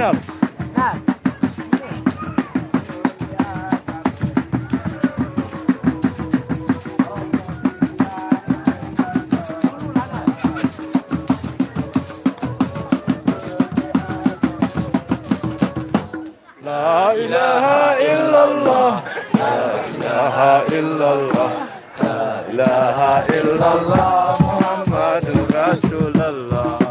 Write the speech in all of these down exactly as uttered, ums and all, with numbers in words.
La ilaha illallah. La ilaha illallah. La ilaha illallah Muhammadur Rasulullah.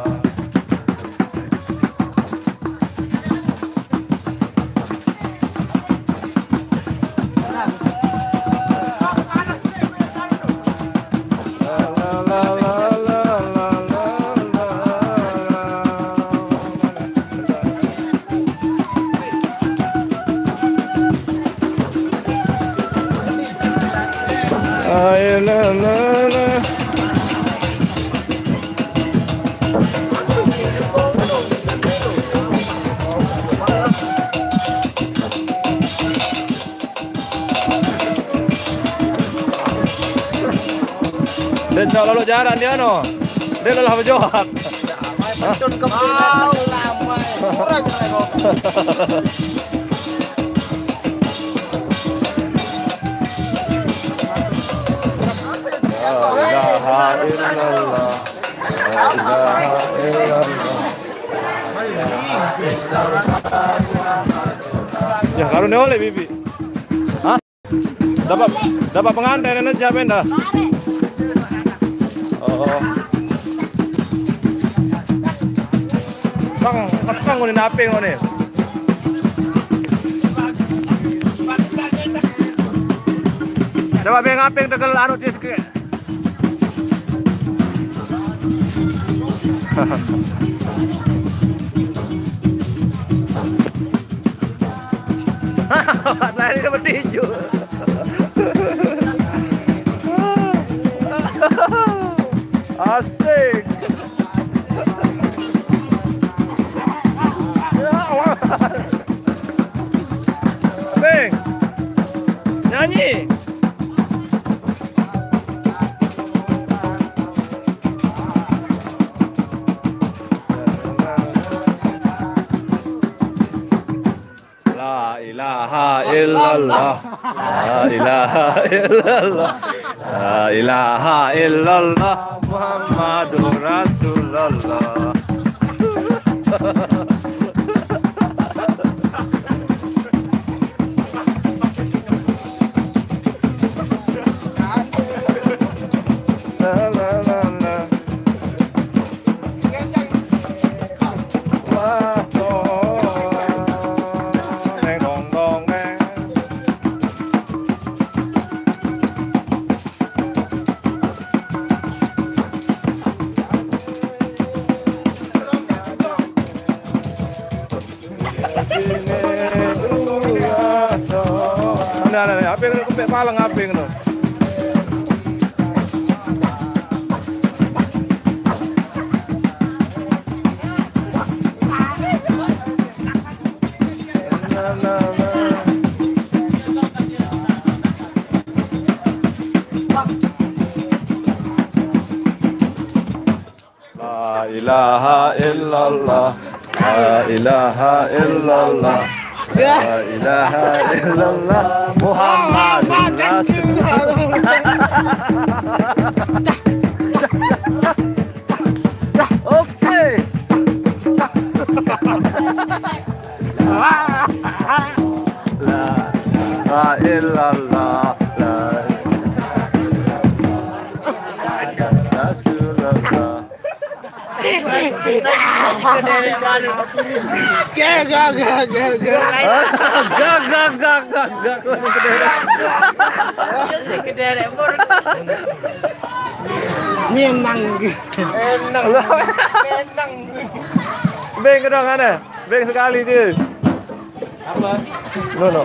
Ay, la, la, la. Dia tak lalu jalan dia no. Dia dah berjohat. Turun ke pinggir lama. Kurang. La ilaha illallah. La ilaha illallah. Ya, kalau ni oleh bibi. Hah? Dapat, dapat pengantin ini siapa dah? Oh. Bang, bang, ni naping ni. Coba bang, aping tegal anu diske. Lari sama tinju. Asik. Bang, nyanyi. La ilaha illallah. La ilaha illallah. La ilaha illallah Muhammadur Rasulullah. Nah, nah, nah, apa yang kempek palang apa yang tu? La ilaha illallah. La ilaha illallah. La ilaha illallah Muhammadur Rasulullah. Oke. La ilaha illallah. La ilaha illallah. Gak, gak, gak, gak, gak. Gak, gak, gak, gak, gak. Ini emang. Emang. Beng, kedong, aneh. Beng sekali dia. Apa? No, no.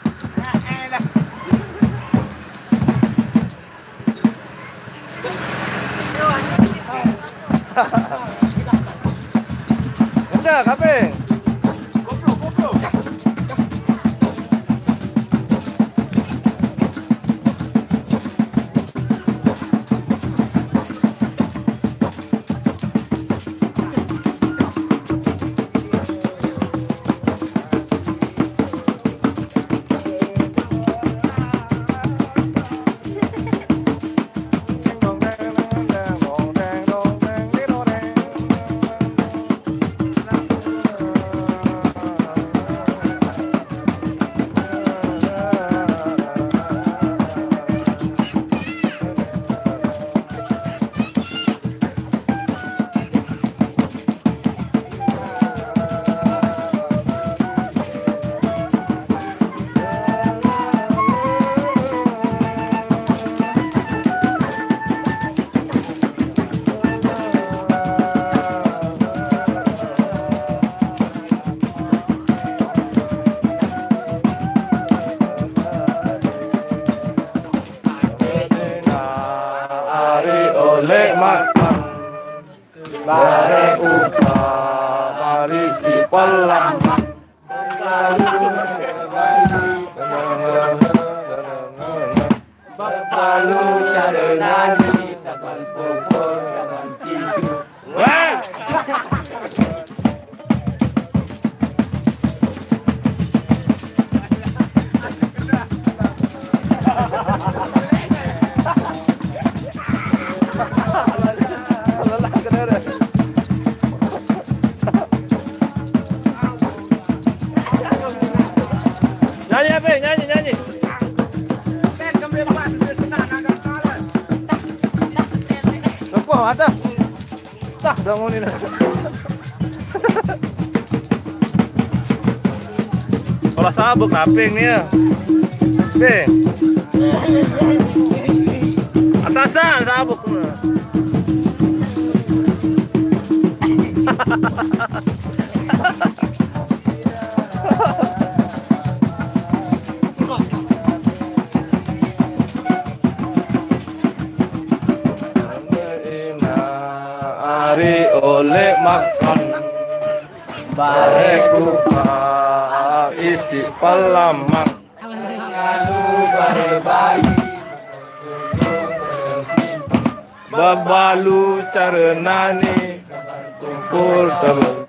Udah, kaping. Ari oleh makan, bareng upah, mari si pelaman. Babalu cara nani, taban pupur, taban pintu. Wah! Nyanyi apa? Nyanyi, nyanyi. Lepas mata. Tah, bangunin. Kalau sabuk, kaping nih ya. Be. Atasan sabuk. Ari oleh makan, bareng upah, isi pelaman. Lalu bareng bayi, babalu cara nani, kumpul sama.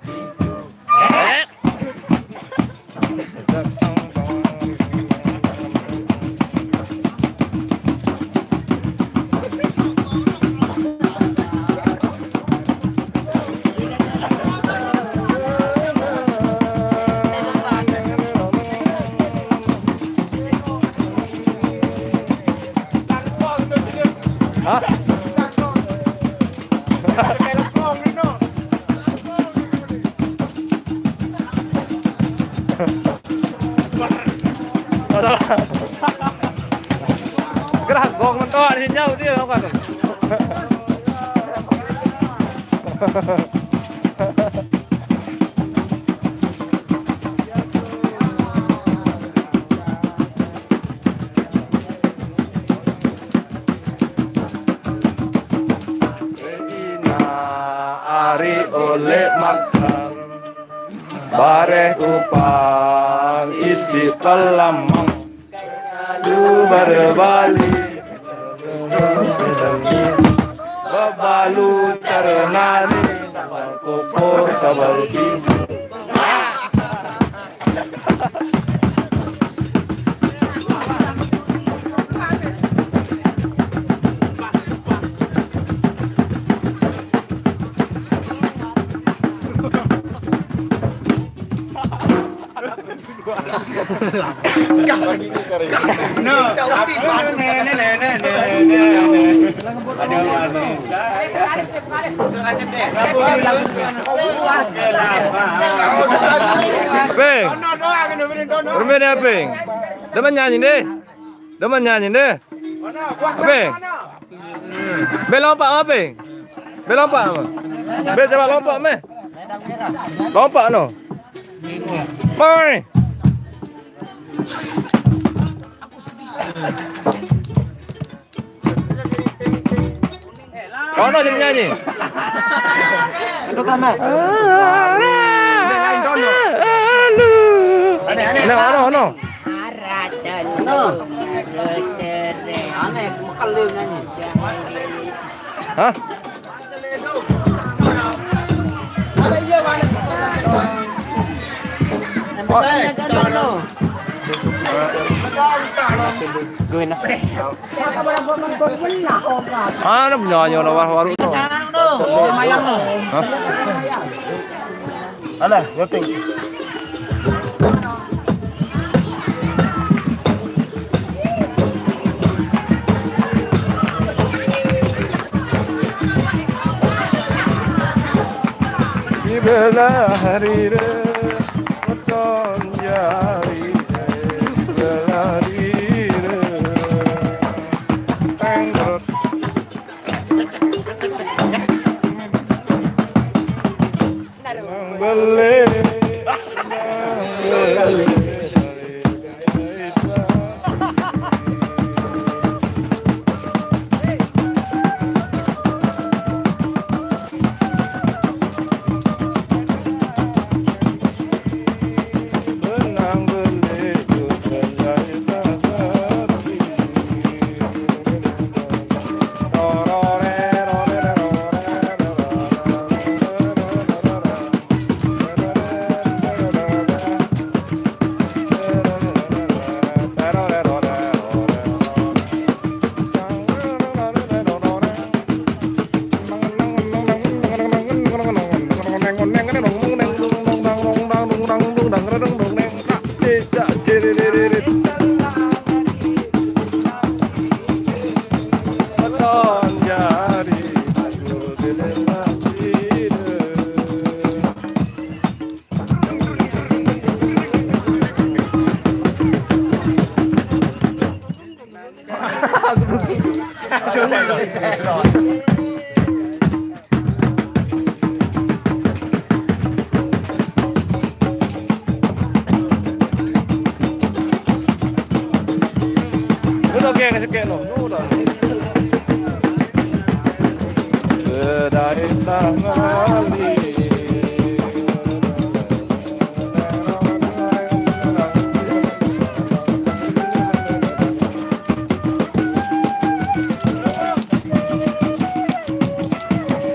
Hah? Gerak gong mentok di jauh dia apa tu? Ari oleh makan, bareng upah, isi pelaman. Lu bareng bayi, babalu cara nani, taban pupur, taban pintu. No, apa? Nih, nih, nih, nih, nih, nih. Aduh, aduh. Ping. Bermain apa, Ping? Demen nyanyi deh. Demen nyanyi deh. Apa? Be lompat apa? Be lompat apa? Be coba lompat meh. Lompat no. Mai. Kono jadi nyanyi. Itu kan, Mas. Lain kono. Aneh, aneh. No, no, no. Aratan. No. Aneh, mekel lu nyanyi. Hah? Ada iya, Bang. Gue enak. Mana penyanyi orang wah waru tu? Lumayan tu. Hah? Alah, nyoting. Di belah hari re, weton jari re, di belah hari re. Teng, terus. Nang beli. Udah kayak kayak no, udah. Sudah ngali.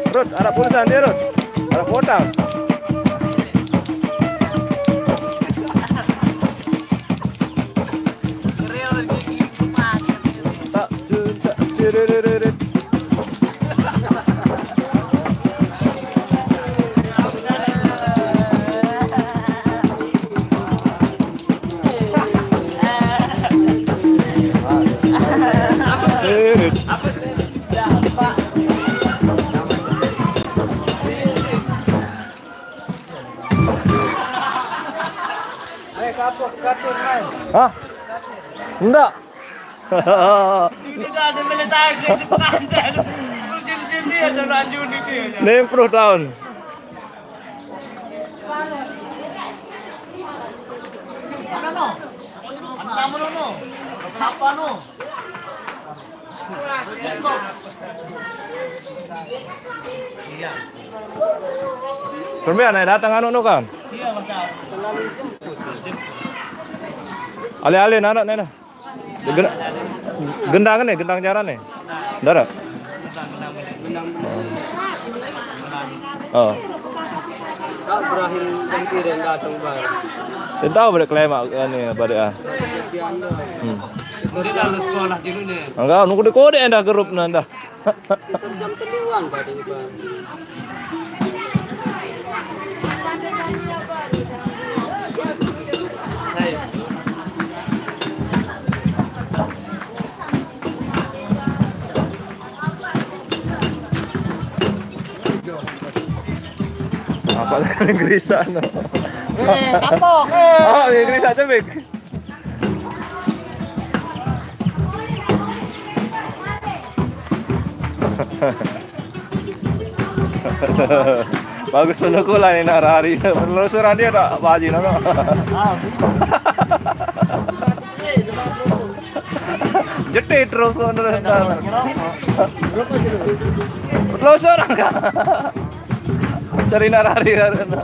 Rut, ada pulsa dia, Rut. Ada kuota. Tak, tak, Hah? Enggak. Ini dah ada boleh tarik di pengantin. Musim sini ada lanjut ini. Enam puluh tahun. Mana no? Enam no no. Kenapa no? Iya. Permi anak datang anu no kan? Iya, Bang. Ale-ale narak nena. Gen-, gendang ni, gendang jaran ni. Darat. Oh. Tak berakhir sendiri datang baru. Dia tahu balik kelai mak ni balik ah. Hmm. Dia dah lulus sekolah dulu ni. Enggak, nunggu di kode dah grup nanda. Jam telu-an tadi, Bang. Gerisak no. Eh, kapok, eh. Oh, ya gerisak cemik. Bagus penukulan ini hari. Penelusuran dia tak baji no. Ah, Jete terus kok terus. Telusur angka. Cari narari karena.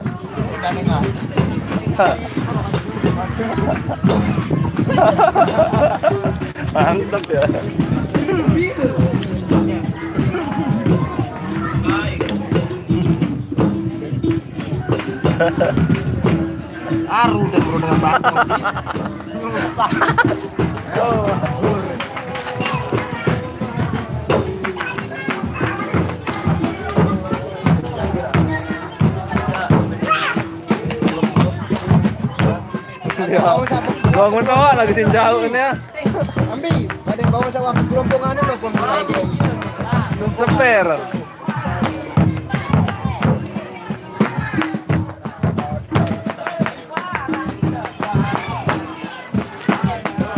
Mantap ya. Aru deh bro dengan batu. Susah. Oh. Ya. Bangun awak lagi sing jauh ini ya. Ambi, ada yang bawa sama gelombongannya loh, gelombongan. Seper.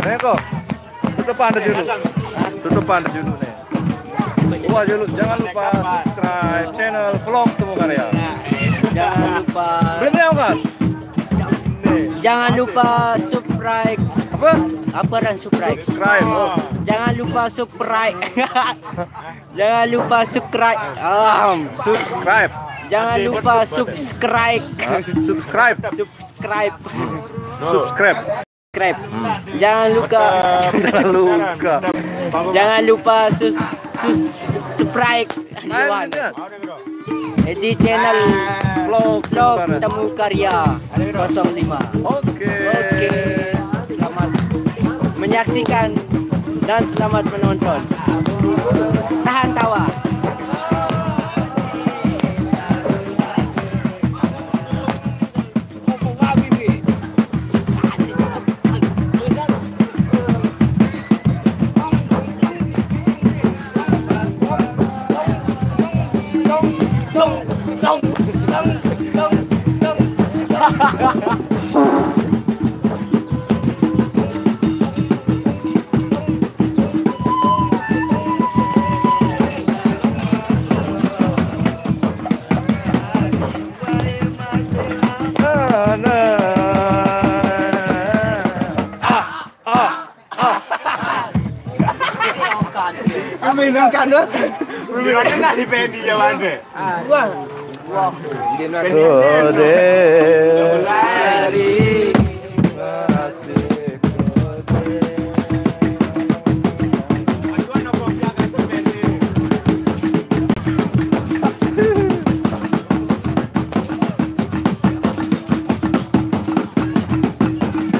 Neko, tutupan dulu. Tutupan dulu nih. Wah, dulu jangan lupa subscribe channel Vlog Temu Karya. Jangan lupa. Belum ya, Mas? Jangan lupa subscribe. Apa? Apa dan subscribe? Subscribe. Oh. Jangan lupa subscribe. Jangan lupa subscribe. Um, subscribe. Jangan lupa subscribe. Hah? Subscribe. Subscribe. Subscribe. Subscribe. Jangan lupa. Jangan lupa. Jangan lupa sus sus subscribe. Iwan. Di channel Vlog Vlog Temu Karya kosong lima. Oke. Oke. Selamat menyaksikan dan selamat menonton. Tahan tawa. Minum kan tu? Minum kan di Pendi Jawa ni. Wah. Wah. Kode.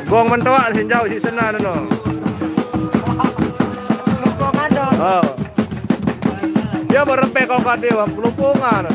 Gong mentoak sinjau si sena no. Oh. Dia berempe kau kade wang kelumpungan.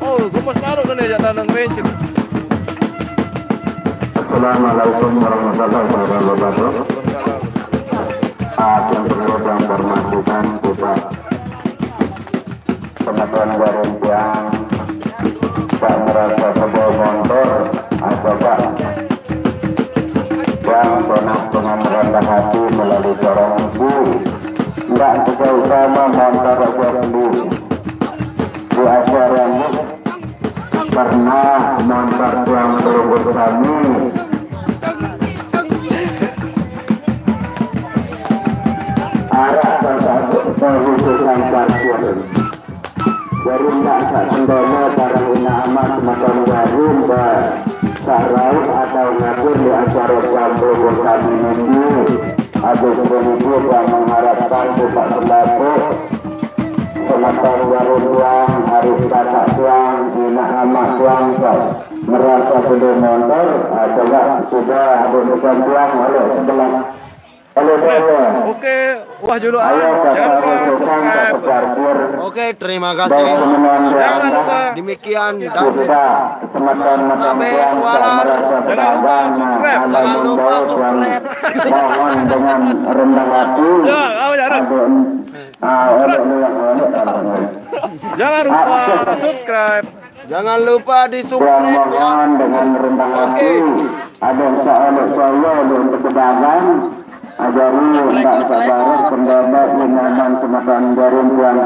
Oh, gue pas naruh kan ya, jatah nang mencit. Assalamualaikum warahmatullahi wabarakatuh. Akan berlubang bermasukan kita. Teman-teman warung yang tak merasa sebuah motor atau tak yang pernah dengan rendah hati melalui corong itu, tidak juga utama motor aja dulu. Di acara ini pernah montar tuang pelungkur kami parkir. Jadi ndak sak kendala barang ina amat semeton jarum ba sak rauh atau ngatur di acara kumpul bersama ini. Habis begitu, ba mengharapkan buka sembako semeton jarum tuang, hari kakak tuang, ina amat tuang, sak merasa belum montor, ah, coba sudah ada bukan tuang oleh sebelah. Oleh sebelah. Oke, wah juluan. Jangan lupa subscribe. Oke, terima Baik, kasih. semeton Jangan tuang, lupa. Demikian dan kita semeton-semeton Abe tuang, Walam. merasa Jangan lupa beragam, subscribe. ada Jangan lupa membawa tuang, subscribe. mohon dengan rendah hati. Ya, apa ya, Ron? Ada, ah, oleh, oleh, oleh, oleh. Jangan lupa subscribe. Jangan lupa di Tuang subscribe ya. mohon dengan rendah hati. Ada yang seolok saya, ada yang berkebangan. Ajari ndak sabar, pendana, imaman, semeton jarum tuang